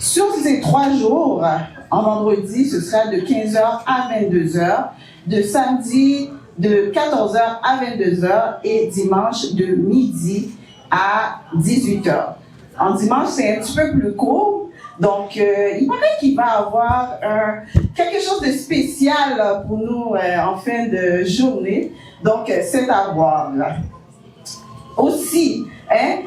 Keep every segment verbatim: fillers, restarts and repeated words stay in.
Sur ces trois jours, en vendredi, ce sera de quinze heures à vingt-deux heures, de samedi, de quatorze heures à vingt-deux heures et dimanche de midi à dix-huit heures. En dimanche, c'est un petit peu plus court, donc euh, il paraît qu'il va y avoir un, quelque chose de spécial pour nous euh, en fin de journée, donc euh, c'est à voir. Aussi, hein,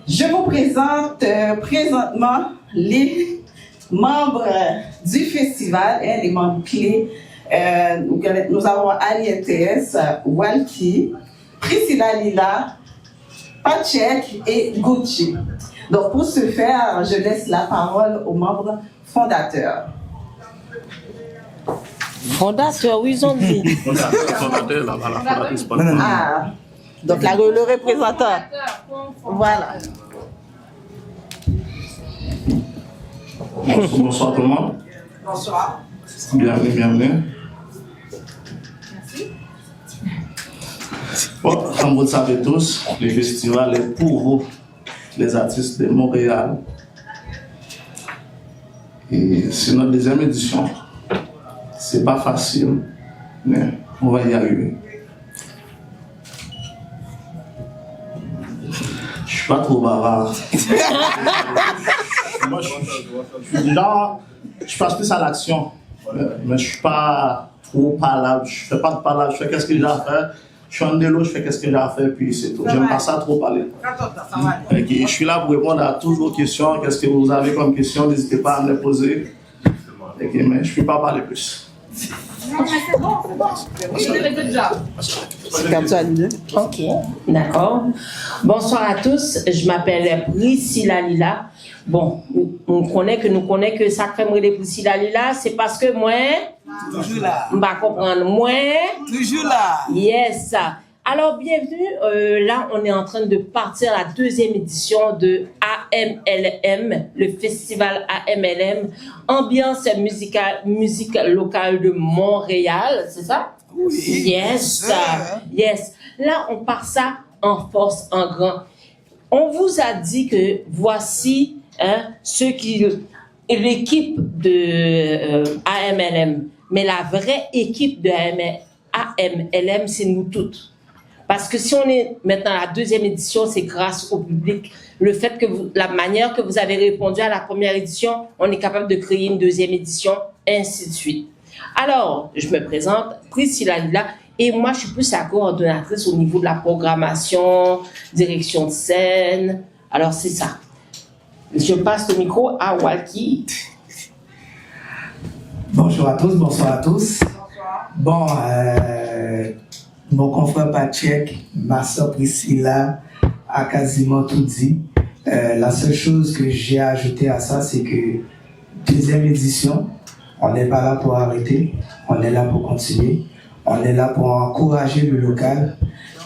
je vous présente euh, présentement les membres du festival, hein, les membres clés. Euh, nous, nous avons Ali N T S, Walky, Priscilla Lila, Patchek et Gucci. Donc pour ce faire, je laisse la parole aux membres fondateurs. Fondatè, wi, jan di. Fondatè, la, la, la fondatris pa. Ah, donc là, le représentant. Voilà. Bonsoir, bonsoir tout le monde. Bonsoir. Bienvenue, bienvenue. Bon, comme vous le savez tous, le festival est pour vous, les artistes de Montréal. Et c'est notre deuxième édition. C'est pas facile, mais on va y arriver. Je suis pas trop bavard. Moi, je, je suis du genre, je passe plus à l'action. Euh, Mais je suis pas trop palable. Je fais pas de palable. Je fais qu'est-ce que j'ai à faire. Je suis en délo, je fais qu'est-ce que j'ai à faire, puis c'est tout. J'aime pas ça trop parler. Prends ton temps, ça va aller. Ok, je suis là pour répondre à toutes vos questions. Qu'est-ce que vous avez comme question, n'hésitez pas à me les poser. Ok, mais je ne peux pas parler plus. Ok, d'accord. Bonsoir à tous. Je m'appelle Priscilla Lila. Bon, nou konnen ke nou konnen ke sa k fè m rele Priscilla Lila, se paske mwen Toujou la. M pa konprann. Mwen Toujou la. Yes. Alors, bienvenue. Euh, là, on est en train de partir à la deuxième édition de A M L M, le festival A M L M, Ambiance Musicale, Musique Locale de Montréal, c'est ça? Oui. Yes. Sir. Yes. Là, on part ça en force, en grand. On vous a dit que voici hein, ceux qui, l'équipe de euh, A M L M, mais la vraie équipe de A M L M, c'est nous toutes. Parce que si on est maintenant à la deuxième édition, c'est grâce au public. Le fait que vous, la manière que vous avez répondu à la première édition, on est capable de créer une deuxième édition, ainsi de suite. Alors, je me présente, Priscilla Lila, et moi, je suis plus la coordonnatrice au niveau de la programmation, direction de scène. Alors, c'est ça. Je passe le micro à Walky. Bonjour à tous, bonsoir à tous. Bon, euh, mon confrère Patrick, ma soeur Priscilla a quasiment tout dit. Euh, la seule chose que j'ai à ajouter à ça, c'est que deuxième édition, on n'est pas là pour arrêter, on est là pour continuer, on est là pour encourager le local,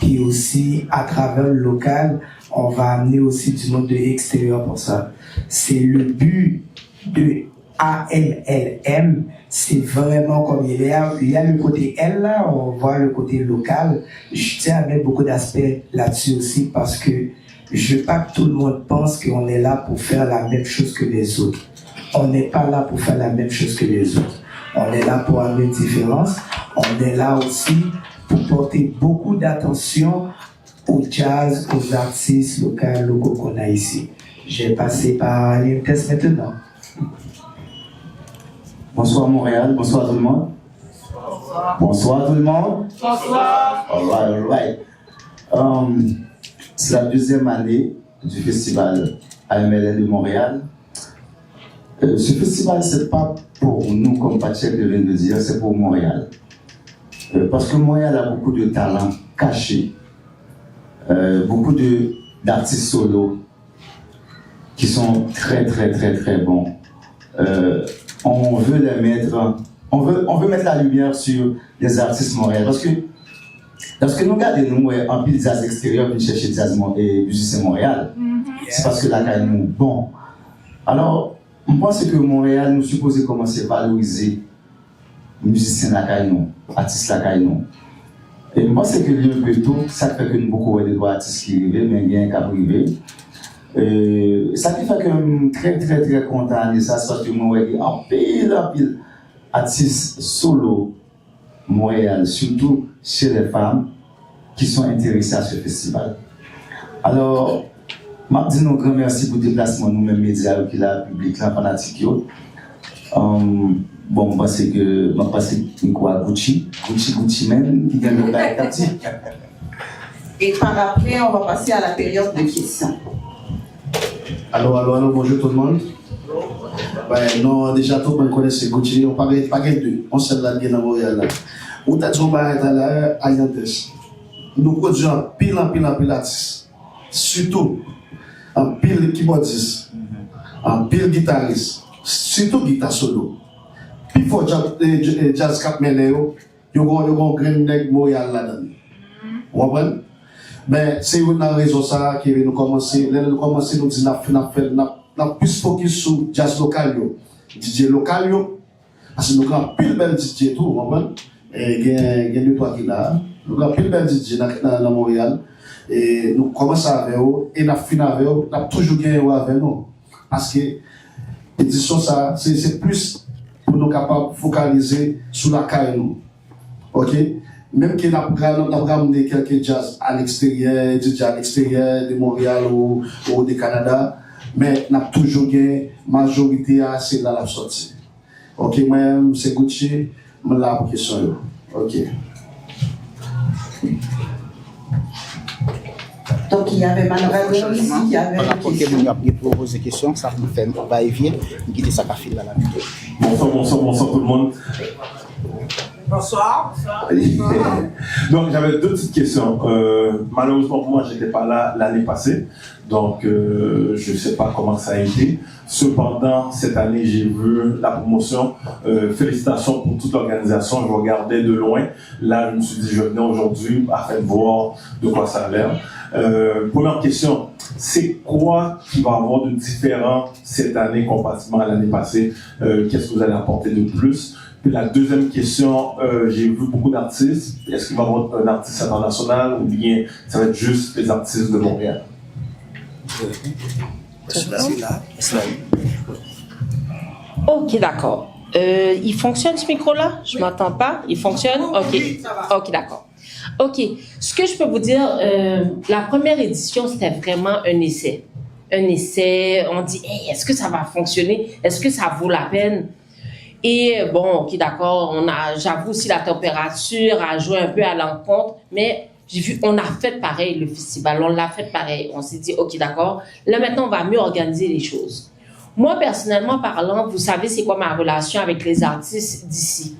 puis aussi à travers le local, on va amener aussi du monde de l'extérieur pour ça. C'est le but de A M L M, c'est vraiment comme il y a, il y a le côté L là, on voit le côté local. Je tiens à mettre beaucoup d'aspects là-dessus aussi parce que je veux pas que tout le monde pense qu'on est là pour faire la même chose que les autres. On n'est pas là pour faire la même chose que les autres. On est là pour amener une différence. On est là aussi pour porter beaucoup d'attention au jazz, aux artistes locaux, locaux qu'on a ici. Je vais passer par l'I M T S maintenant. Bonsoir Montréal, bonsoir tout le monde. Bonsoir tout le monde. Bonsoir. All right, all right. Um, c'est la deuxième année du festival A M L N de Montréal. Euh, ce festival, c'est pas pour nous, comme Patrick vient de le dire, c'est pour Montréal. Euh, parce que Montréal a beaucoup de talents cachés, euh, beaucoup de, d'artistes solo, qui sont très, très, très, très bons. Euh, on veut les mettre, on veut, on veut mettre la lumière sur les artistes montréalais. Parce que, lòske nou gade, nou wè anpil jazz eksteryè vin chèche jazz e mizisyen Monreyal. Se paske lakay nou bon. Alò, m panse ke Monreyal, nou sipoze kòmanse valorize mizisyen lakay nou, atis lakay nou. E m panse ke li enpe to, sa k fè ke nou poko wè de twa atis ki rive, men gen k ap rive. Euh, sa ki fè ke m trè, trè, trè kontan ane sa, se paske mwen wè gen anpil, anpil atis solo Montréal, surtout chez les femmes, qui sont intéressées à ce festival. Alò, m ap di nou gran mèsi pou deplasman nou menm medya yo ki la, piblik la, fanatik yo. Um, bon, m panse ke, m ap pase mikwo a Gucci. Gucci, Gucci menm, ki gen lòt bagay k ap di. Et par après, on va passer à la période de questions. Alo, alo, alo, bonjou tout moun. Ben, non, deja tout moun konnen se Gucci, nou pa gen, pa gen de. Yon sèl la gen nan Montréal la. Ou ta di yon bagay talè, Aliantes. Nou pwodui anpil, anpil, anpil atis. Sitou, anpil kibòdis. Anpil gitaris. Sitou gita solo. Pi fò djaz, eh, dj-, eh, djaz k ap mennen yo, yo gon, yo gon grenn nèg Montréal ladan l. Ou konprann? Ben, se youn nan rezon sa a ke nou kòmanse, lè nou kòmanse, nou di n ap, n ap fè, n ap, n ap plis fokis sou djaz lokal yo, D J lokal yo, paske nou gen anpil bèl D J tou, ou konprann? E gen, gen de twa ki la. Nou gen anpil bèl D J nan, nan, nan Montréal. E nou kòmanse avè yo, e n ap fin avè yo, n ap toujou gen yo avè nou. Paske edisyon sa a, se, se plis pou nou kapab fokalize sou lakay nou. Oke? Menm ke n ap ra-, n ap ramne kèlke djaz a leksteryè, D J a leksteryè de Monreyal ou, ou de Kanada, men n ap toujou gen majorite a, se la l ap sòti. Oke, mwen menm, se Gucci, mwen la pou kesyon yo. Oke. Donc, il y avait Manuel aussi, il y avait une question. Pandan ke moun yo ap gen pou yo poze kesyon, sa pou m fè yon va e vyen, m kite sa ka fil la, la. Bonsoir, bonsoir, bonsoir tout le monde. Bonsoir. Donc, j'avais deux petites questions. Euh, malheureusement pour moi, j'étais pas là l'année passée. Donc, euh, je sais pas comment ça a été. Cependant, cette année, j'ai vu la promotion. Euh, félicitations pour toute l'organisation. Je regardais de loin. Là, je me suis dit, je vais venir aujourd'hui afin de voir de quoi ça a l'air. Euh, première question, c'est quoi qui va avoir de différent cette année comparativement à l'année passée? Euh, qu'est-ce que vous allez apporter de plus? Puis la deuxième question, euh, j'ai vu beaucoup d'artistes. Est-ce qu'il va y avoir un artiste international ou bien ça va être juste les artistes de Montréal? Ok, d'accord. Euh, il fonctionne ce micro-là? Je m'entends pas. Il fonctionne? Ok. Ok, d'accord. Ok. Ce que je peux vous dire, euh, la première édition, c'était vraiment un essai. Un essai, on dit, hey, est-ce que ça va fonctionner? Est-ce que ça vaut la peine? Et bon, ok, d'accord, on a, j'avoue, si la température a joué un peu à l'encontre, mais j'ai vu, on a fait pareil le festival, on l'a fait pareil. On s'est dit, ok, d'accord, là maintenant, on va mieux organiser les choses. Moi, personnellement parlant, vous savez, c'est quoi ma relation avec les artistes d'ici?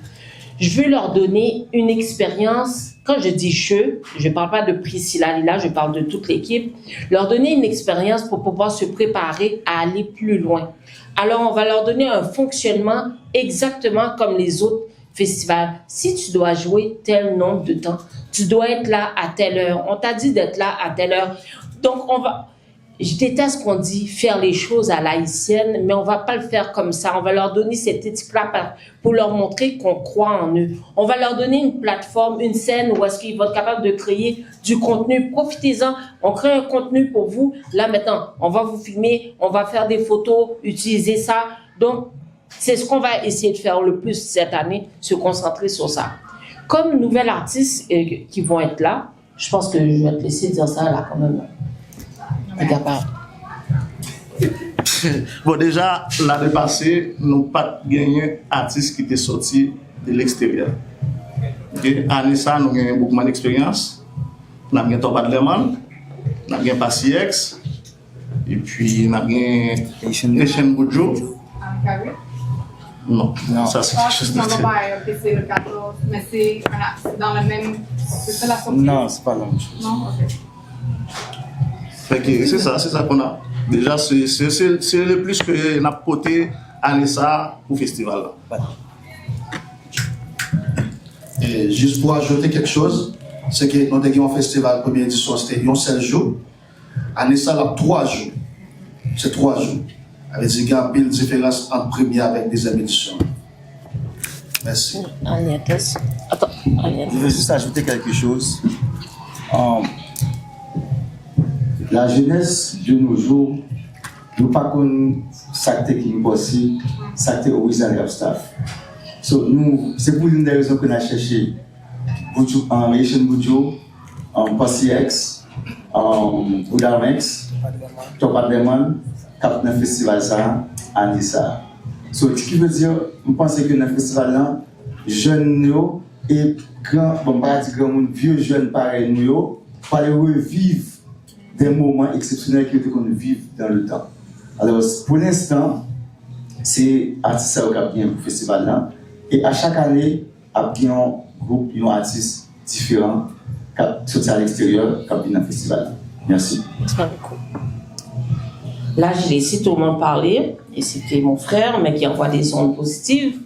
Je veux leur donner une expérience. Quand je dis je, je ne parle pas de Priscilla Lila, je parle de toute l'équipe. Leur donner une expérience pour pouvoir se préparer à aller plus loin. Alors, on va leur donner un fonctionnement exactement comme les autres festivals. Si tu dois jouer tel nombre de temps, tu dois être là à telle heure. On t'a dit d'être là à telle heure. Donc, on va, je déteste qu'on dit faire les choses à l'haïtienne, mais on va pas le faire comme ça. On va leur donner cette éthique-là pour leur montrer qu'on croit en eux. On va leur donner une plateforme, une scène où est-ce qu'ils vont être capables de créer du contenu. Profitez-en, on crée un contenu pour vous. Là maintenant, on va vous filmer, on va faire des photos, utilisez ça. Donc, c'est ce qu'on va essayer de faire le plus cette année, se concentrer sur ça. Comme nouvelles artistes euh, qui vont être là, je pense que je vais te laisser dire ça là quand même. T'es capable. Bon, deja, lane pase, nou pa t genyen atis ki te soti de leksteryè. Ok? Ane sa, nou genyen boukman eksperyans. N ap gen Top Adlerman, n ap gen Pasi X, epi n ap gen Nation Boudjou. Non, sa se kèk choz de. Non, c'est pas la même chose. Non, ok. Fè ke se sa, se sa k nou ap. Deja, se, se, se, se le plis ke n ap pote ane sa a pou festival la. E jis pou ajoute kèk choz, se ke nou te gen yon festival, premye edisyon, se te yon sèl jou. Ane sa, l ap twa jou. Se twa jou. Sa vle di gen anpil diferans ant premye avèk dezyèm edisyon an. Mèsi. Alientes. Attends, Alientes. Je veux juste ajouter quelque chose. Euh, la jeunesse de nos jours Nou pa konn sa k te King Posse, sa k te Original Rap Staff. So, nou, se pou youn dè rezon ke n al chèche Buju, um, Haitian Buju, um, Posse X, um, Udalmex, Top Adreman, k ap nan festival sa a, ane sa a. So, ki vle di, m panse ke nan festival la, jèn yo e gran, bon, m pa ka di granmoun, vye jèn parèy nou yo, pral reviv de moman eksepsyonèl ke yo te konn viv dans le temps. Alò, pou lenstan, se atis sa yo k ap genyen pou festival la. E a chak ane, ap gen yon gwoup, yon atis diferan k ap soti a leksteryè, k ap vin nan festival la. Mèsi. Là, je l'ai cité au moins parlé, et c'était mon frère, mais qui envoie des ondes positives.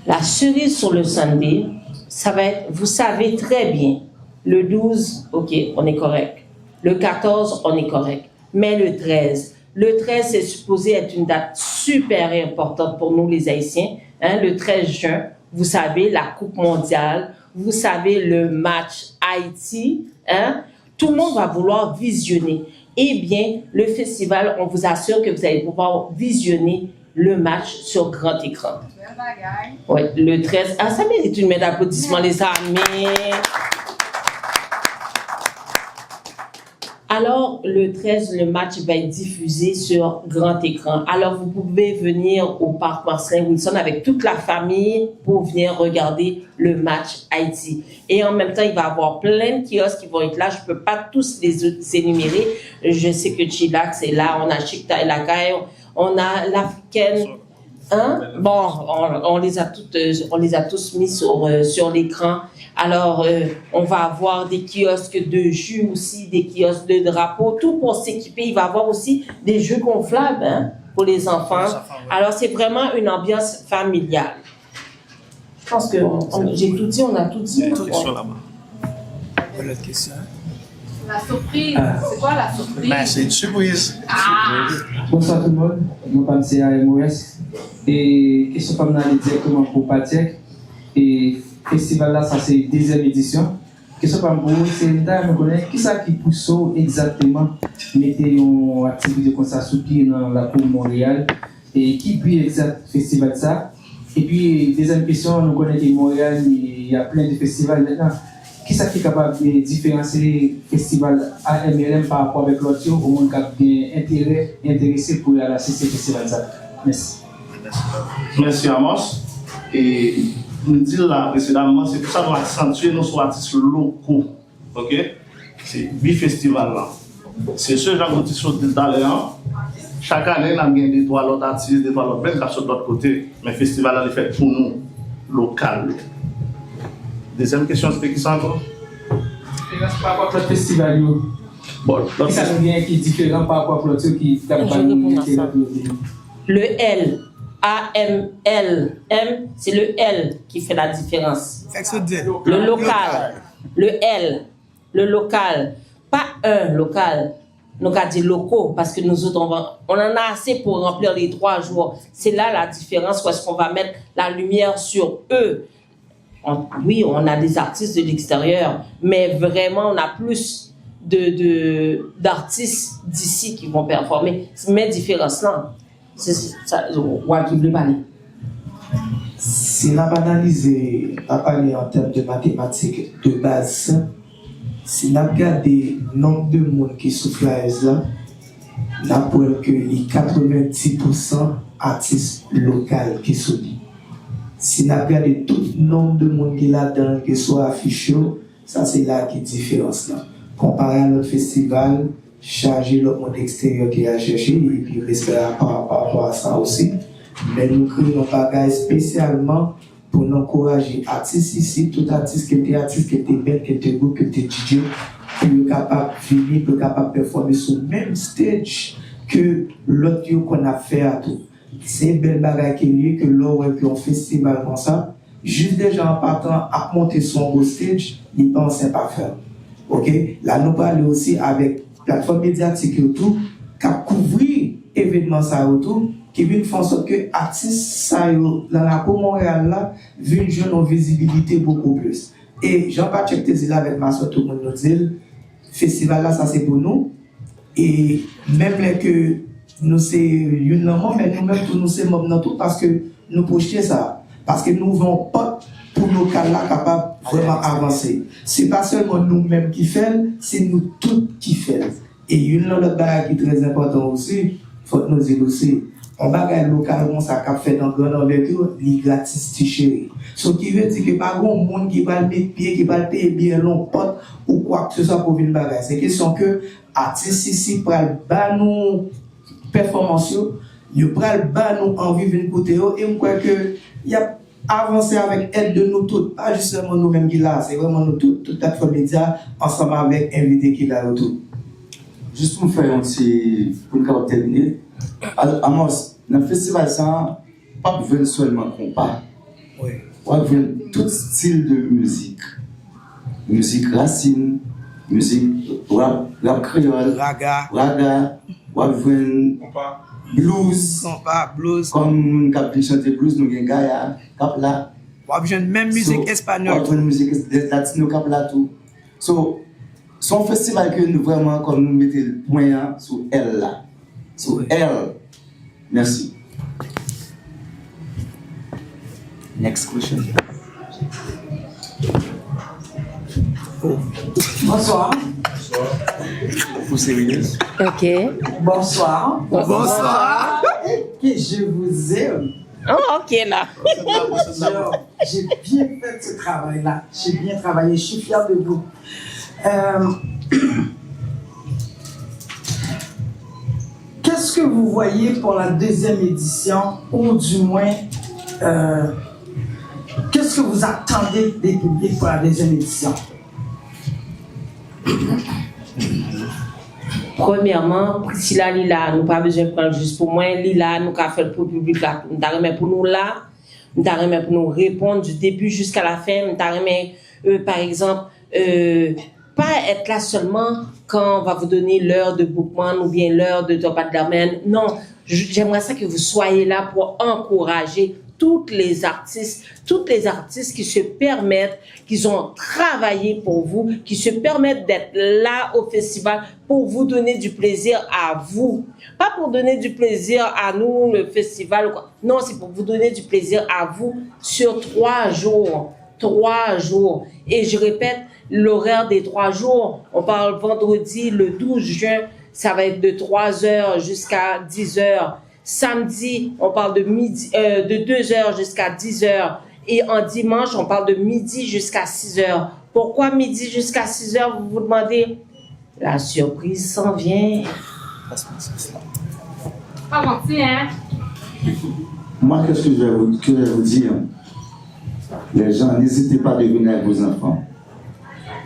La cerise sur le sundae, ça va être, vous savez très bien, le douze, ok, on est correct. Le quatorze, on est correct. Mais le treize, le treize, c'est supposé être une date super importante pour nous, les Haïtiens. Hein, le treize juin, vous savez, la Coupe mondiale, vous savez, le match Haïti. Hein, tout le monde va vouloir visionner. Eh bien, le festival, on vous assure que vous allez pouvoir visionner le match sur grand écran. Ouais, le treize. Ah, ça mérite une main d'applaudissement, les amis. Alors, le treize, le match va être diffusé sur grand écran. Alors, vous pouvez venir au parc Marcelin Wilson avec toute la famille pour venir regarder le match Haïti. Et en même temps, il va y avoir plein de kiosques qui vont être là. Je ne peux pas tous les énumérer. Je sais que Chillax est là, on a Chic Taille Lacaille, on a l'Africaine. Hein? Bon, on, on les a toutes, euh, on les a tous mis sur, euh, sur l'écran. Alors, euh, on va avoir des kiosques de jus aussi, des kiosques de drapeaux, tout pour s'équiper. Il va y avoir aussi des jeux gonflables, hein, pour les enfants. Alors, c'est vraiment une ambiance familiale. Je pense que on- on- j'ai tout dit, on a tout dit. Tout sur là-bas. Yon lòt kesyon. La surprise. C'est quoi la surprise? Ben, c'est une surprise. Ah! Bonswa tout moun, non pa m se A M O S. E kesyon pa m nan ale dirèkteman pou Patrick. E festival la, sa se dezyèm edisyon. Kesyon pa m pou ou, se m ta renmen konnen kisa ki pouse w egzakteman mete yon aktivite konsa sou pye nan lakou Monreyal. E ki bi egzak festival sa? Epi, dezyèm kesyon, nou konnen ke Monreyal, il y a plein de festival mentnan. Kisa ki kapab diferansye festival A M L M pa rapò avèk lòt yo, pou moun k ap gen enterè, enterese pou y al asiste festival sa? Mèsi. Mèsi Amos. E m di l la presedaman, se pou sa nou aksantye nou sou atis loko. Ok? Se bi festival la. Se se jan Gauthier sot di l talè an, chak ane n ap gen de twa lòt atis, de twa lòt band k ap sot lòt kote. Men festival la li fèt pou nou, lokal yo. Dezyèm kesyon se te kisa ankò? Diferans pa rapò ak lòt festival yo. Bon, lòt Kisa nou gen ki diferan pa rapò ak lòt yo ki t ap bay moun enterè pou yo vini? Le L, A M L M, c'est le L qui fait la différence. Sa k sot di? Le local, le L, le local, pas un local. Nou ka di locaux parce que nous autres, on, va, on en a assez pour remplir les trois jours. C'est là la différence où est-ce qu'on va mettre la lumière sur eux. On- oui, on a des artistes de l'extérieur, mais vraiment, on a plus de, de, d'artistes d'ici qui vont performer. Men diferans lan, se sa, w ap vle pale. Si n ap analize, n ap pale an tèm de matematik de baz senp, si n ap gade nonb de moun ki sou flyers la, n ap wè ke li katrevenndis pousan atis lokal ki sou li. Si n ap gade tout nonb de moun ki ladan l, ki sou afich yo, sa se la ki diferans lan. Konpare a lòt festival, chaje lòt moun eksteryè ki al chèche, epi respè a pa pa rapò a sa osi. Men nou kreye yon bagay espesyalman pou n ankouraje atis isit, tout atis, ke l te atis, ke l te band, ke l te gwoup, ke l te D J, pou yo kapab vini, pou yo kapab pèfòme sou menm stage ke lòt yo konn ap fè a tou. Se bèl bagay ke l ye ke lè w wè ke yon festival konsa, jis deja an patan ap monte sou yon gwo stage, li pa yon senp afè. Ok? La nou prale osi avèk platfòm medyatik yo tou k ap kouvri evènman sa yo tou, ki vin fè an sòt ke atis sa yo nan lakou Monreyal la vin jwenn yon vizibilite bokou plis. E jan Patrick te di l avèk Masson, tout moun nou di l, festival la sa se pou nou, E menm lè ke nou se youn nan manm, men nou menm tou nou se manm nan tou, paske nou pwojte sa. Paske nou ouvè yon pòt pou lokal la kapab vrèman avanse. Se pa sèlman nou menm ki fè l, se nou tout ki fè l. E youn nan lòt bagay ki trè enpòtan osi, fòk nou di l osi, yon bagay lokal konsa k ap fèt an grann anvèti, li gratis ti cheri. So ki vle di ke pa gen yon moun ki pral met pye, ki pral peye biyè nan yon pòt ou kwakeseswa pou vin bagay. Se kesyon ke atis isi pral ba nou pèfòmans yo, yo pral ba nou anvi vin koute yo, e m kwè ke y ap avanse avèk èd de nou tout, pa jis sèlman nou menm ki la, se vrèman nou tout, tout Platfòm Medya, ansanm avèk envite ki la yo tou. Jis pou m fè yon ti, pou n kapab tèmine. Al- Amos, nan festival sa a, p ap jwenn sèlman konpa. Wi. W ap jwenn tout stil de mizik. Mizik rasin, mizik rap, rap kreyòl, raga, raga, w ap jwenn blues. Konpa, blues. Kòm moun k ap vin chante blues, nou gen Gaya k ap la. W ap jwenn menm mizik espanyòl tou. W ap jwenn mizik es- latino k ap la tou. So, se yon festival ke nou vrèman, kòm nou mete pwen an sou L la. Sou L. Mèsi. Next question. Bonsoir. Vous sérieux? Ok. Bonsoir. Bonsoir. Et que je vous aime. Oh, ok, là. Genre, j'ai bien fait ce travail-là. J'ai bien travaillé. Je suis fière de vous. Euh, qu'est-ce que vous voyez pour la deuxième édition, ou du moins, euh, qu'est-ce que vous attendez des publics pour la deuxième édition? Premyèman, Priscilla li la, nou pa bezwen pran l jis pou mwen, li la, nou ka fè l pou piblik la tou. M ta renmen pou nou la, m ta renmen pou nou reponn du début jusqu'à la fin, m ta renmen, euh, par exemple, euh, pas être là seulement quand on va vous donner l'heure de Boukman ou bien l'heure de Topaz Damèn. Non, j'aimerais ça que vous soyez là pour encourager toutes les artistes, toutes les artistes qui se permettent, qui ont travaillé pour vous, qui se permettent d'être là au festival pour vous donner du plaisir à vous. Pas pour donner du plaisir à nous, le festival, ou quoi. Non, c'est pour vous donner du plaisir à vous sur trois jours. Trois jours. Et je répète, l'horaire des trois jours, on parle vendredi le douze juin, ça va être de trois heures jusqu'à dix heures. Samedi, on parle de midi, euh, de deux heures jusqu'à dix heures. Et en dimanche, on parle de midi jusqu'à six heures. Pourquoi midi jusqu'à six heures, vous vous demandez? La surprise s'en vient. Pas menti, hein? Moi, qu'est-ce que je vais vous, que je vais vous dire? Les gens, n'hésitez pas de venir avec vos enfants.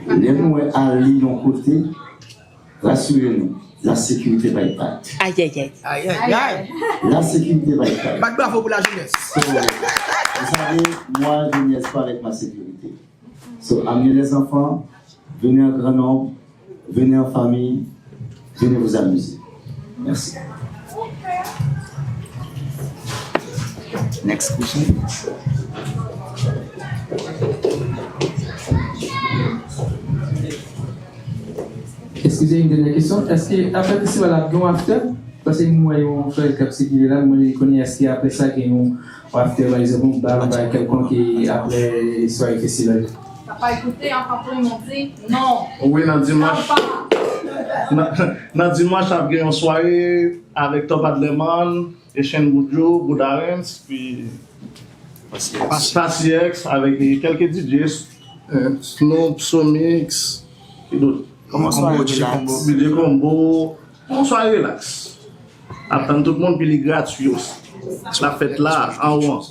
Lè nou wè Ali yon kote, rasire nou, la sécurité va être faite. Aïe, aïe, aïe. Aïe, aïe, aïe. La sécurité va être faite. Bat bravo pour la jeunesse. So, vous savez, moi, je niaise pas avec ma sécurité. So, amenez les enfants, venez en grand nombre, venez en famille, venez vous amuser. Merci. Next question. Eskize, yon dènyè kesyon. Èske apre festival la ap gen yon after? Paske m wè yon flèch k ap sikile la, m konnen èske apre sa gen yon after, pa egzanp, yon bal, yon bagay kèlkonk apre sware festival? Papa, écoutez, en patron, ils m'ont dit non. Wi, nan dimanch. Nan, nan dimanch, ap gen yon sware avèk Top Adlerman, Echèn Boudjou, Boudarens, pi Pasièks avèk kèlke D J, Snoop, Somix, ki dòt? Kòman sware relax? D J Combo. Yon sware relax. Ap tann tout moun, pi li gratwi osi. L ap fèt la, anwo an.